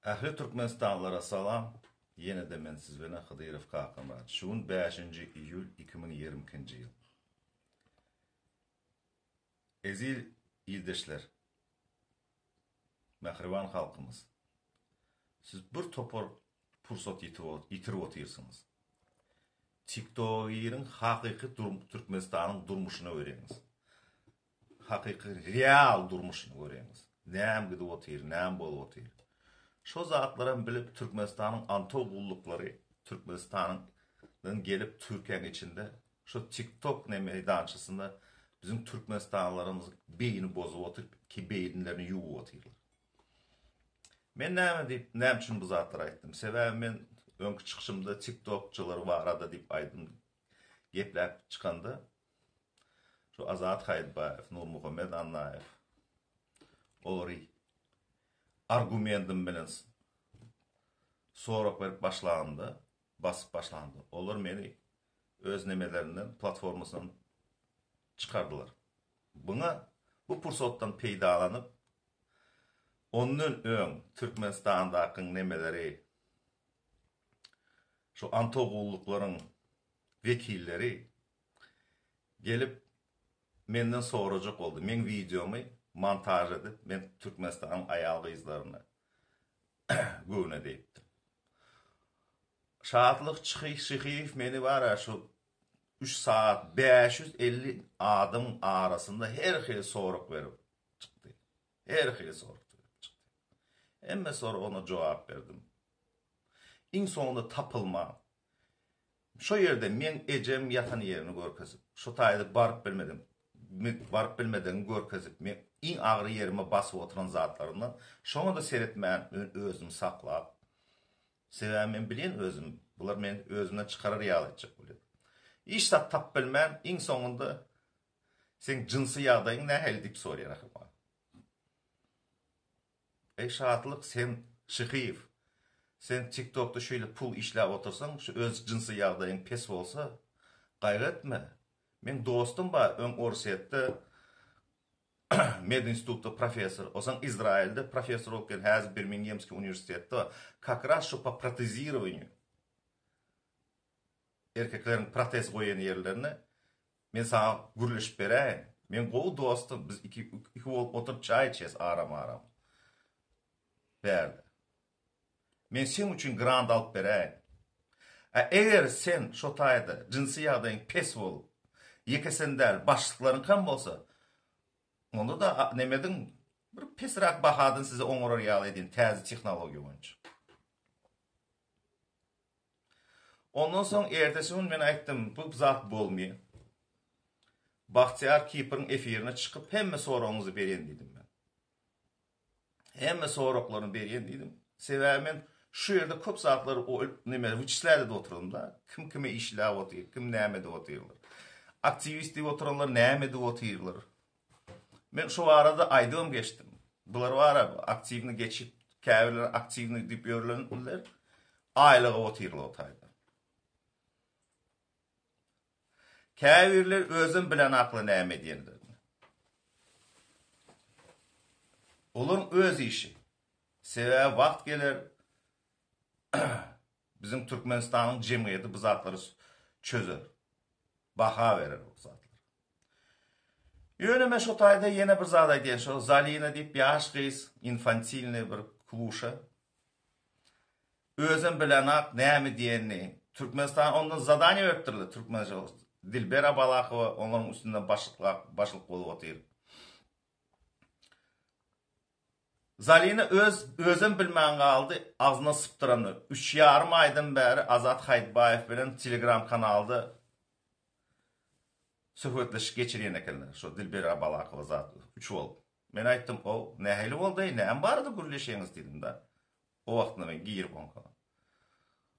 Ähli Türkmenistanlylara salam. Ýene-de men siz bilen Hydyrow Kakamyrat. Şu gün bäşinji iýul 2022-nji ýyl. Eziz ildeşler, mähriban halkymyz, siz bir topar pursat ýitirip otyrsyňyz. TikToka giriň, hakyky Türkmenistanyň durmuşyny görýäňiz. Hakyky real durmuşyny görýäňiz. Näme gidip otyr, näme bolup otyr. Şo zatlaram bilip Türkmenistanyň anto gulluklary Türkmenistanyň gelip Türkiýäň içinde şo TikTok ne meýdançasynda biziň türkmenistanlylarymyzy beýni bozup otyr, ki beýnilerini ýuwup otyrlar. Men näme diýip, näme üçin bu zatlary aýtdym? Sebäbi men öňki çykyşymda TikTokçylar barada diýip aýdym gepläp çykanda şu Azat Haýytbaýew, Nurmuhammet Annaýew olary argumentim bilen sorag berip başlanymda, basyp başlanymda, olar meni öz nemelerinden, platformasyndan çykardylar. Buňa bu pursatdan peýdalanyp, ondan öň Türkmenistandakyň nemeleri, şu antogulluklaryň wekilleri gelip menden sorajak boldy. Meň wideomy montaž edip, men Türkmenistanyň aýal-gyzlaryna göwne diýipdim. Şatlyk Şyhyýew meni bar-a şu üç sagat 550 adamyň arasynda her hili sorag berip çykdy. Her hili sorag berip çykdy. Hemme soragyna jogap berdim. Iň soňunda tapylman, şo ýerde meň ejem ýatan ýerini görkezip, şo taýda baryp bilmedim, baryp bilmedigimi görkezip, meň iň agyr ýerime basyp oturan zatlaryndan, şoňa-da seretmän, men özümi saklap, sebäbi men bilýän özüm, bular meni özümden çykarar ýaly etjek bolýar. Hiç zat tapyp bilmän, iň soňunda seň jynsy ýagdaýyň nähili diýip soraýar ahyr maňa. Eý Şatlyk sen Şyhyýew sen tiktokda şeýle pul işläp otursaň şu öz jynsy ýagdaýyň pes bolsa gaýgy etme meň dostum bar öň Orsýetde medinstitutda professor osaň Izrailde professor bolup gelen häzir Birmingemskiý uniwersitetde kak raz şu po protezirowaniýu erkekleriň protez goýan ýerlerine Men saňa gürleşip beräýin. Meň gowy dostum, biz iki iki bolup oturyp çaý içýäs aram-aram. Bärde. Men seň üçin grant alyp beräýin. A eger sen şo taýda jynsy ýagdaýyň pes bolup, ýeke sen däl, başlyklaryňkam bolsa, onda-da nemediň bir pesräk bahadan sizi oňarar ýaly edýin täze tehnologiýa boýunça. Ondan soň ertesi gün men aýtdym, bu zat bolmaýar. Bagtyýar Kipriň efirine çykyp hemme soragyňyzy berýän diýdim men. Hemme soraglaryny berýän diýdim. Sebäbi men şu ýerde köp zatlary neme wyçislät edip oturdym-da. Kim kime işläp otyr, kim näme edip otyrlar. Aktiwist diýip oturanlar näme edip otyrlar. Men şu barada aýdybam geçdim. Bular bar-a, aktiwny geçip, käbirleri aktiwny diýip ýörlenler, aýlyga otyrlar o taýda. Käbirleri özem bilenakla näme edýänlerini. Olaryň öz işi. Sebäbi wagt geler, biziň Türkmenistanyň jemgyýeti bu zatlary çözer. Baha berer bu zatlara. Ýöne men şo taýda ýene bir zat aýdýan, şo Zalina diýip ýaş gyz, infantilnyý bir kluşa. Özem bilenak näme diýenini. Türkmenistan ondan zadaniýe beripdirler türkmen Dilber Abalakowa olaryň üstünden başlyk başlyk bolup otyr. Zalina öz özem bilmän galdy, agzyna sypdyrany. Üç ýarym aýdan bäri Azat Haýytbaýew bilen Telegram kanalda söhbetleşik geçirýän ekenler, şo Dilber Abalakowa zat üç bolup. Men aýtdym, o nähili boldy-eý, näme barada gürleşýäňiz diýdim-de. O wagtynda men girip oňka.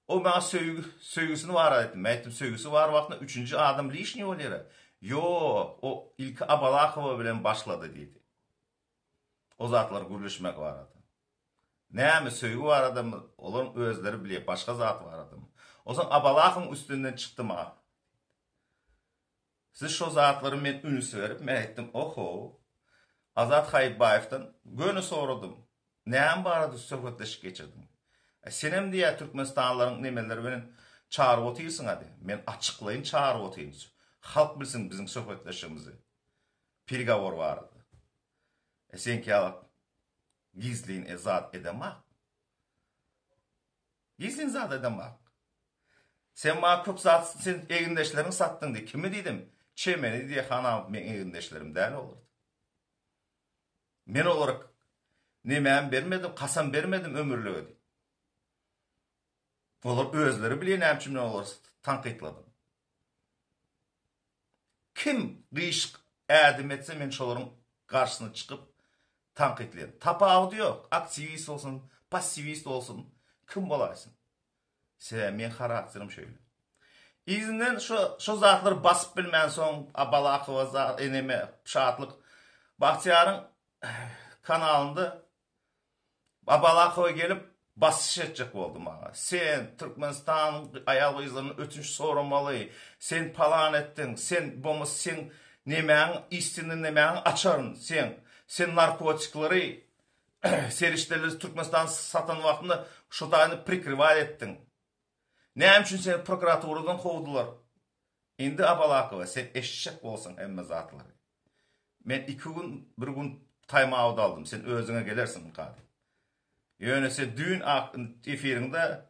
O maňa söýgi, söýgüsini barada aýtdy. Men aýtdym, söýgüsi bar wagtynda üçünji adam lişniý bolýar-a. Ýok, o ilki Abalakowa bilen başlady diýdi. O zatlar gürleşmek barada. Näme söýgi baradamy, olaryň özleri bilýär, başga zat baradamy. Onsoň Abalahowyň üstünden çykdy maňa. Siz şo zatlary men üns berip, men aýtdym, oho, Azat Haýytbaýewden göni soradym. Näme barada söhbetleşik geçirdiň? E, senem diýýär türkmenistanlylaryň nemeleri bilen çagyryp otyrsyň-a diýýär. Men açyklaýyn çagyryp otyryn. Halk bilsin biziň söhbetleşigimizi. Perigowor barada. E, seňki ýaly gizlin e zat edemak. Gizlin zat edemak. Sen maňa köp zat sen egindeşleriňi satdyň diý. Kimi diýdim? Çemeni diýýär, Hanamow meň egindeşlerim däl olar. Men olara nemämi bermedim, kasam bermedim ömürlige diýip. Olar özleri bilýär näme üçin men olary tankytladym. Kim gyşyk ädim etse men şolaryň garşysyna çykyp tankytlaýan. Tapawudy ýok, aktiwist bolsun, passiwist bolsun, kim bolaýsyn. Sebäbi meň harakterim şeýle. Yzyndan şo şo zatlary basyp bilmän soň Abalakowa za eneme Şatlyk Bagtyýaryň kanalynda Abalakowa gelip basyş etjek boldy maňa. Sen Türkmenistanyň aýal-gyzlaryndan ötünç soramaly. Sen palan etdiň. Sen bolmasa seň nemäň istinni nemäňi açaryn seň. Sen narkotikleri serişdeleri Türkmenistan satan wagtynda şo taýyny prikrywaýt etdiň. Näme üçin seni prokuraturadan kowdular? Indi Abalakowa sen eşitjek bolsaň hemme zatlary. Men iki gün bir gün time out aldym sen özüňe gelersiň diýip. Ýöne sen düýn efiriňde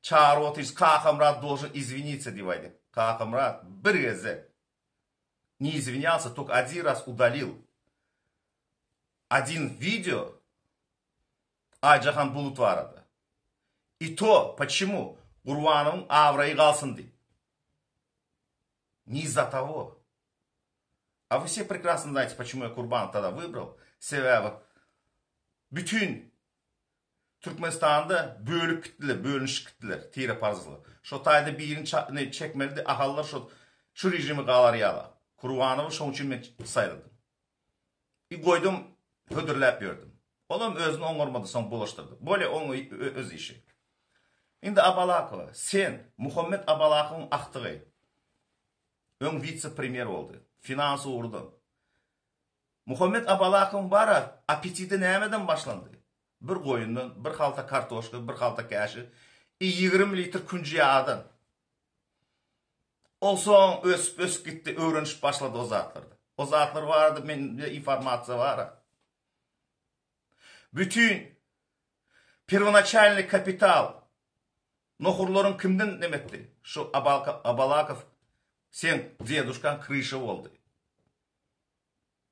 çagyryp otyrys Kakamyrat dolžen izwinitsa diýip aýdyp. Kakamyrat bir gezek ne izwinýalsa tok odin raz udalil. Odin wideo Aýjahan Bulut barada. I to poçemu Gurbanowyň abraýy galsyn diýip. Ne iz-za togo. A вы все прекрасно знаете, почему я Kurbanov тогда выбрал. Sebäbi bütin Türkmenistanda bölüp gitdiler, bölünişip gitdiler tireparazlar. Şo taýda birini ne çekmelidi, ahallar şo şu režimi galar ýala. Kurbanowy şoň üçin men saýladym. I goýdum, hödürläp ýördüm. Olam özüni oňarmady, soň bulaşdyrdy. Bolýa, oň öz işi. Indi Abalakowa, sen Muhammet Abalakowyň agtygy. Öň witse-premýer boldy. Finans ugurdan. Muhammet Abalakowyň bar-a, appetiti nämeden başlandy? Bir goýundan, bir halta kartoşka, bir halta käşir i 20 litr künji ýagdan. Onsoň ösüp-ösüp gitdi, öwrenişip başlady o zatlarda. O zatlar barada mende informasiýa bar-a. Bütin perwonaçalnyý kapital nohurlaryň kimden neme etdi? Şu Abalakow seň deduşkaň kryşa boldy.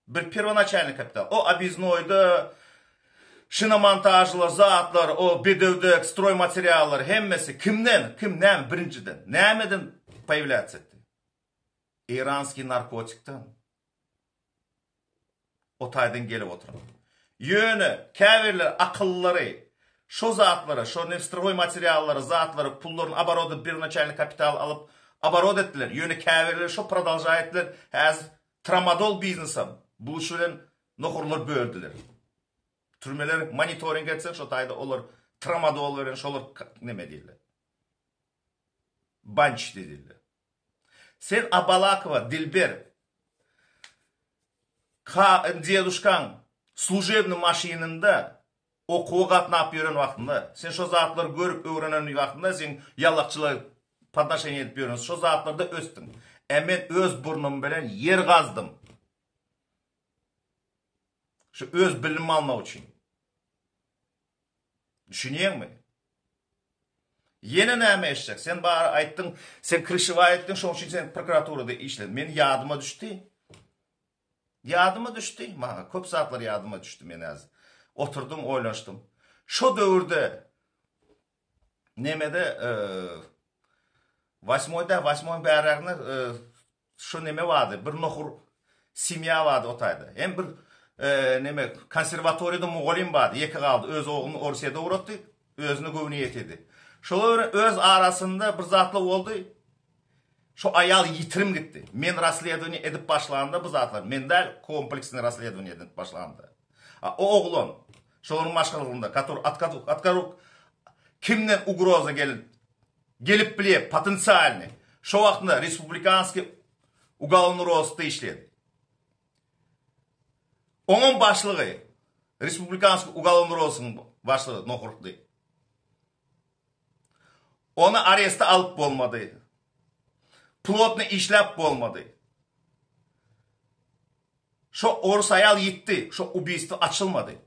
Bir perwonaçalnyý kapital. O obýezdnoýda şinomontažlar, zatlar, o bedewdek, stroýmateriallar hemmesi kimden, kim näme birinjiden, nämeden poýawlýatsa etdi? Eýranskiý narkotikden. O taýdan gelip oturan. Ýöne käbirleri akyllylary şo zatlara, şo nefstroý materiallara, zatlara pullaryny oborody perwonaçalnyý kapital alyp oborod etdiler. Ýöne käbirleri şo prodolžaý etdiler. Häzir Tramadol biznesem buluş bilen nohurlar böldüler. Türmeler monitoring etseň şo taýda olar tramadol beren şolar neme diýildi. Banç diýildi. Sen Abalakowa Dilber ka deduşkaň slujebny maşynynda Okuwa gatnap ýören wagtynda, sen şo zatlary görüp öwrenen wagtynda seň ýallakçylar podnoşeniýe edip ýören şo zatlarda ösdüň. Ä men öz burnum bilen ýer gazdym. Şu öz bilim almak üçin. Düşünýäňmi? Ýene näme eşitjek? Sen bary aýtdyň, sen kryşewaý etdiň, şoň üçin sen prokuraturada işlediň. Men ýadyma düşdi. Ýadyma düşdi, maňa köp zatlar ýadyma düşdi men häzir. Oturdym, oýlanyşdym. Şo döwürde nemede wasmoýda, wasmoýyň bäräginde şo neme bardy, bir nohur semýa bardy o taýda. Hem bir neme konserwatoriýada mugallym bardy, ýeke galdy, öz ogluny Orsýede ugratdy, özüne göwni ýetedi. Şolar öz arasynda bir zatlar boldy. Şo aýal ýitirim gitdi. Men rasledowaniýe edip başlanda bu zatlar, men däl, kompleksnyý rasledowaniýe edip başlanda. A o oglan, şolaryň maşgalasynda, kator at kimden ugroza gelip, gelip bilýär, potensialnyý. Şo wagtynda respublikanskiý ugalownyý roskda işledi. Oňam başlygy, respublikanskiý ugalownyý roskyň. Başlygy Nohurdy. Ony areste alyp bolmady. Plotny işläp bolmady. Şo orus aýal ýitdi, şo ubiýstwo açylmady.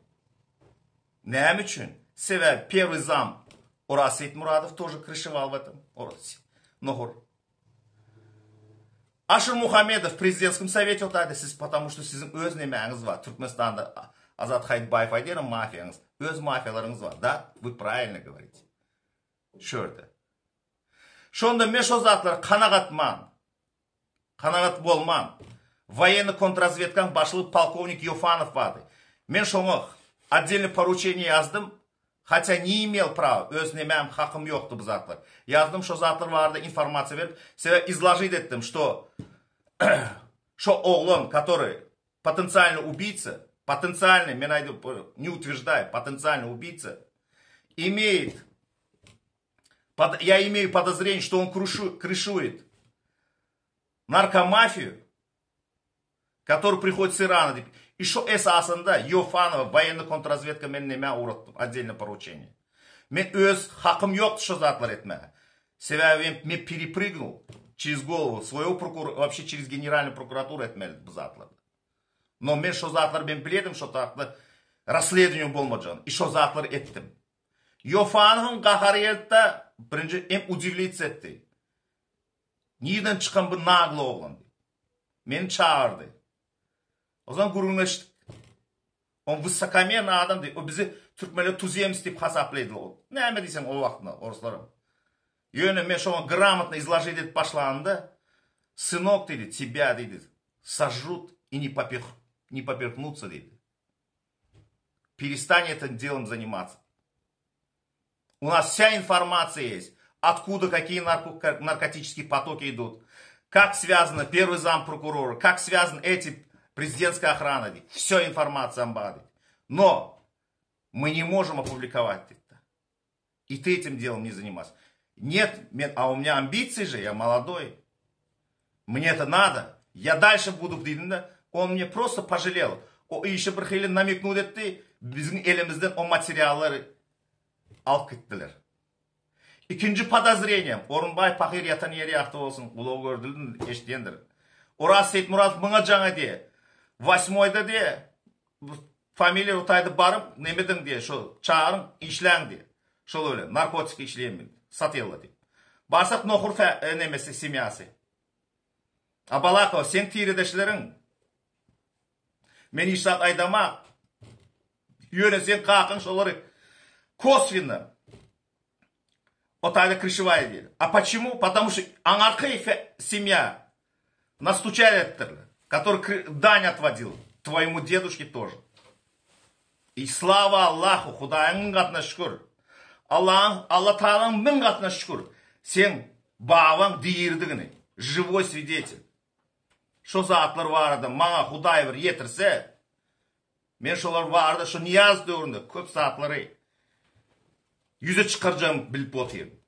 Näme üçin? Sebäbi perwyý zam Oraz Seýitmuradow тоже kryşewal w etom, orus, nohur. Aşyr Muhammedow prezidentskim sowete otady siz потому что siziň öz nemäňiz bar Türkmenistanda Azat Haýytbaýew aýdýar mafiýaňyz öz mafiýalaryňyz bar da вы правильно говорите şu ýerde. Şonda men şo zatlara kanagatman Kanagat bolman. Woýennyý kontrazwedkaň başlygy polkownik Ýofanow bardy. Men şoňa otdelnyý poruçeniýe ýazdym, hatýa ne imel prawa, öz nemäm, hakym ýokdy bu zatlar. Ýazdym şo zatlar barada informasiýa berip, sebäbi izložit etdim, şto şo oglan, kotoryý potensialnyý ubiýca, potensialnyý, men aýdyp, ne utwерждаю, potensialnyý ubiýca, imeýet Я имею подозрение, что он крышует наркомафию, которая приходит с Ирана diýip. И şo esasynda Ýofanowa woýennyý kontrrazwedka men nämä ugratdym, otdelno poruçeniýe. Men öz hakym ýokdy şo zatlary etmäge. Sebäbi men pereprygnul через голову своего прокурора, вообще через генеральную прокуратуру etmelidi bu zatlary. No men şo zatlary men biledim şo zatda rasledowaniýe bolmajagyny. I şo zatlary etdim. Ýofanowyň gahary geldi-de, birinji hem udivlitsa etdi. Nirden çykan bu nagly oglan diýip. Meni çagyrdy. O zaman gürrüňleşdik. On wysokomerny adam diýip, o bizi türkmenler tuzemts diýip hasaplaýdylar. O näme diýseň o wagtynda orslaram. Ýöne men şoňa gramotno izložit edip başlanymda, Synok diýdi, тебя diýdi, сожрут и не попих, не поперхнутся diýdi. Перестань этим делом заниматься. У нас вся информация есть. Откуда какие нарко наркотические потоки идут. Как связаны первый зам прокурора, как связаны эти президентская охрана. Все информация амбады. Но мы не можем опубликовать это. И ты этим делом не занимайся. Нет, а у меня амбиции же, я молодой. Мне это надо. Я дальше буду diýdim-de, он мне просто пожалел. O işi bir hili nameknut etdi, biziň elimizden o materiallary alyp gitdiler. Ikinji podozreniýem, Orunbaý pahyr ýatan ýeri ýagty bolsun, gulagy gördüldin, eşidýändir. Oraz Seýitmuradow muňa jaň edýär. Wasmoýda diýýär, familiýa o taýda baryp, nemediň diýýär, şo çagyryň, işläň diýýär. Şol bilen, narkotik işleýän men, satýarlar diýip. Barsak nohur nemesi, semýasy. Abalakow, seň tiredeşleriň. Men hiç zat aýdamak. Ýöne seň kakaň şolary koswенно o taýda krişewaý edýär. A почему? Потому что aňarky semýa nastuçat etdirler, который дань отводил твоему дедушке тоже. И slava Allahu, Hudaýyň müň gatyna şükür. Allahyň, Alla Tagalaň müň gatyna şükür. Seň babaň diridigini, živoý swidetel. Şo zatlar barada maňa Hudaý bir ýetirse, men şolar barada şo Nyýazow döwründe köp zatlary ýüze çykarjagymy bilip otyryn.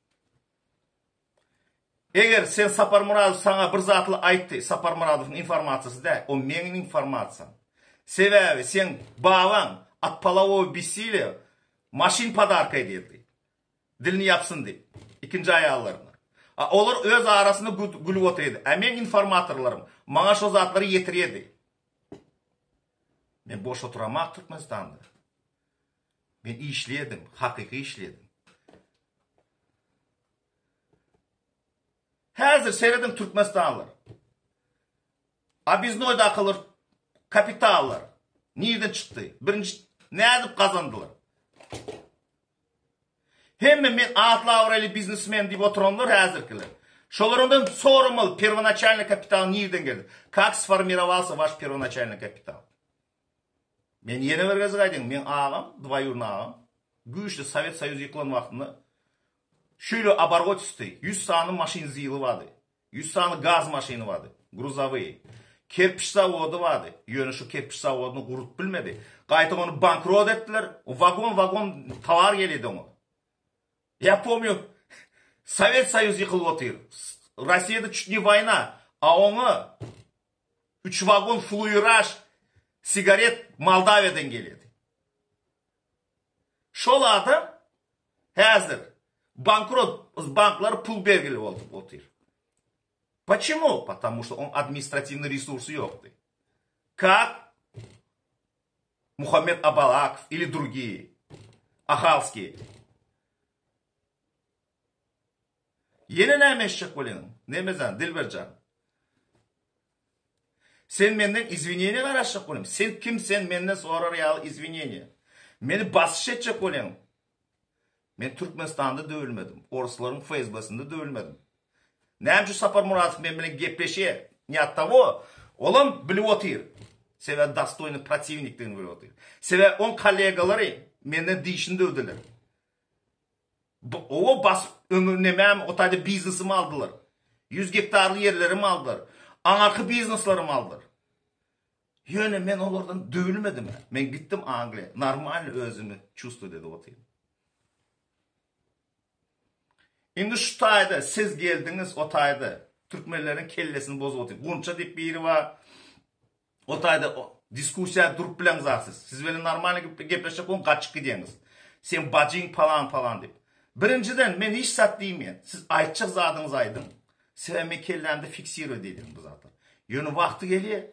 Eger sen Saparmyradow saňa bir zatly aýtdy, Saparmyradowyň informasiýasy däl, o meň informasiýam. Sebäbi seň babaň от полового bessiliýa maşyn podarka edildi. Dilini ýapsyn diýip. Ikinji aýallaryna. A olar öz arasynda gülüp otyrdy. A meň informatorlarym maňa şo zatlary ýetirýärdi. Men boş oturamak Türkmenistanda. Men işleýärdim, hakyky işleýärdim. Häzir serediň Türkmenistanlylar. Obiznoýdakylar kapitallar nirden çykdy? Birinji nädip gazandylar? Hemme men atly abraýly biznesmen diýip oturanlar häzirkiler. Şolardan soramaly perwonaçalnyý kapital nirden geldi? Kak sformirowalsa waş perwonaçalnyý kapital? Men ýene bir gezek aýdayyn, meň agam, dwaýurny agam, güýçli Sowet Soýuzy ýykylan wagtynda şeýle oborotisty, 100 sany maşyn zili bardy, 100 sany gaz maşyny bardy, gruzowyý. Kerpiç zawody bardy, ýöne şu kerpiç zawodyny gurup bilmedi. Gaýta ony bankrot etdiler, wagon-wagon towar gelýärdi oňa. Ýa pomnýu, Sowet Soýuzy ýykylyp otyr. Rossiýada çüt ne woýna, a oňa Üç wagon fluiraž sigaret Moldawiýadan gelýärdi. Şol adam häzir bankrot, banklar pul bergili bolup otyr. Почему? Потому что oň administratiwnyý resursy ýokdy. Как Muhammet Abalakow ili drugiýe, Ahalskiý. Ýene näme eşitjek bolýaň? Nemejan, Dilberjan. Sen menden izwineniýe garaşjak bolýaň. Sen kim sen menden sorar ýaly izwineniýe. Meni basyş etjek bolýaň. Men Türkmenistanda döwülmedim. Orslaryň FSB-sinde döwülmedim. Näme üçin Sapar Muradow men bilen gepleşýär? Ne от того. Olam bilip otyr. Sebäbi dostoýnyý protiwnikdigini bilip otyr. Sebäbi oň kollegalary menden dişini döwdüler. Oba basyp ömür nemämi o taýda biznesimi aldylar. 100 gektarly ýerlerimi aldylar. Aňarky bizneslerimi aldylar. Ýöne men olardan döwülmedim. Men gitdim Angliýa. Normalny özümi çувствовать edip otyryn. Indi şu taýda siz geldiňiz o taýda türkmenleriň kellesini bozup otyr. Gunça diýip biri bar. O taýda diskussiýa durup bileňzak siz. Siz bilen normalny gepleşjek boluň gaçyp gidýäňiz. Sen bajyň palan palan diýip. Birinjiden men hiç zat diýmeýän. Siz aýtjak zadyňyzy aýdyň. Sebäbi men kellämde fiksirowat edýän bu zatlar. Ýöne wagty gelýär.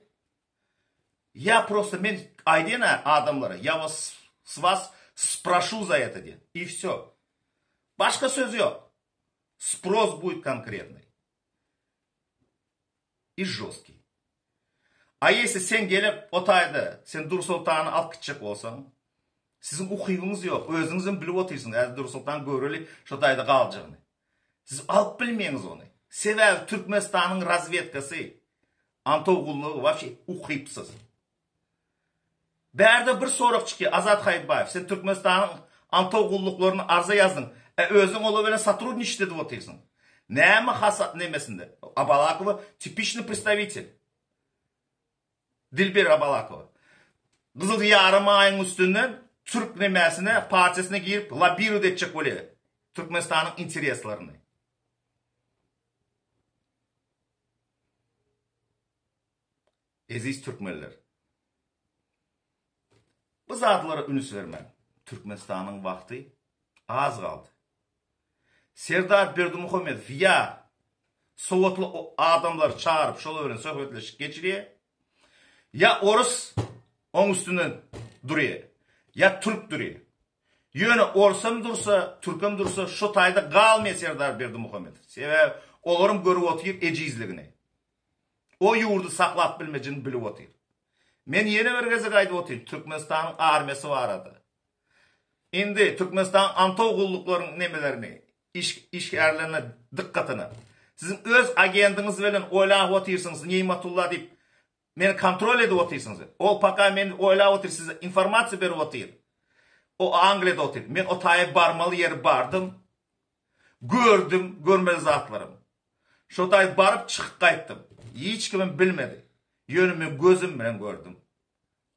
Ýa prosto men aýdýan adamlara, ýa was s was sproşu za eto diýen. I wsё. Başga söz ýok. Spros buýt konkretnyý. I žostkiý. A ýesi sen gelip o taýda sen Dursoltany alyp gitjek bolsaň, siziň ukybyňyz ýok, özüňizem bilip otyrsyňyz häzir Dursoltan göreli şo taýda galjagyny. Siz alyp bilmeýäňiz ony. Sebäbi Türkmenistanyň razwedkasy, Antow gullugy wapşe ukypsyz. Bärde bir sorag çykýar, Azat Haýytbaýew, sen Türkmenistanyň Antow gulluklaryna arza ýazdyň, e özüň olar bilen sotrudniçit edip otyrsyň. Näme hasa nemesinde? Abalakowa tipiçnyý predstawitel. Dilber Abalakowa. Gyzyl ýarym aýyň üstünden türk nemesine, partiýasyna girip lobirowat etjek bolýar Türkmenistanyň intereslerini. Eziz türkmenler! Bu zatlara ünüs bermäň. Türkmenistanyň wagty az galdy. Serdar Berdimuhamedow ýa sowatly adamlary çagyryp şolar bilen söhbetleşik geçirýär, ýa orus oň üstünden durýar, ýa türk durýar. Ýöne orsam dursa, türkem dursa şo taýda galmaýar Serdar Berdimuhamedow. Sebäbi olaryň görüp otyr ejizligini. O ýurdy saklap bilmejegini bilip otyr. Men ýene bir gezek aýdyp otyryn, Türkmenistanyň armiýasy barada. Indi Türkmenistanyň antow gulluklaryň nemelerini, iş işgärlerine dykgatyna. Siziň öz agendiňiz bilen oýlap otyrsyňyz, Neýmatulla diýip, meni kontrol edip otyrsyňyz. O paka meni oýlap otyr, size informasiýa berip otyr. O Angliýada otyr. Men o taýa barmaly ýeri bardym. Gördüm, görmeli zatlarym. Şo taý baryp çykyp gaýtdym. Hiç kimem bilmedi. Ýöne men gözüm bilen gördüm.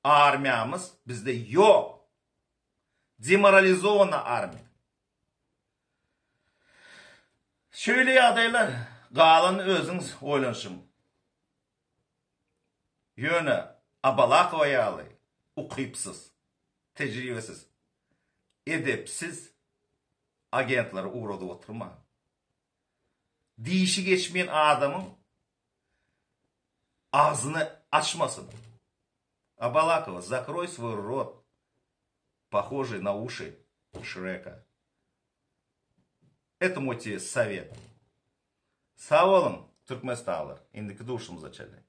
Armiýamyz bizde ýok. Demoralizowany armiýa. Şeýle ýagdaýlar, galanyny özüňiz oýlanyşyň. Ýöne Abalakowa ýaly ukypsyz, tejribesiz, edepsiz agentlary ugradyp oturmaň. Dişi geçmeýän adamyň agzyny açmasyn. Abalakowa, zakroý svoý rot, pahojyý na uşi Şreka. Eto moý tebe sowet. Sag boluň, türkmenistanlylar, indiki duşumyza çenli.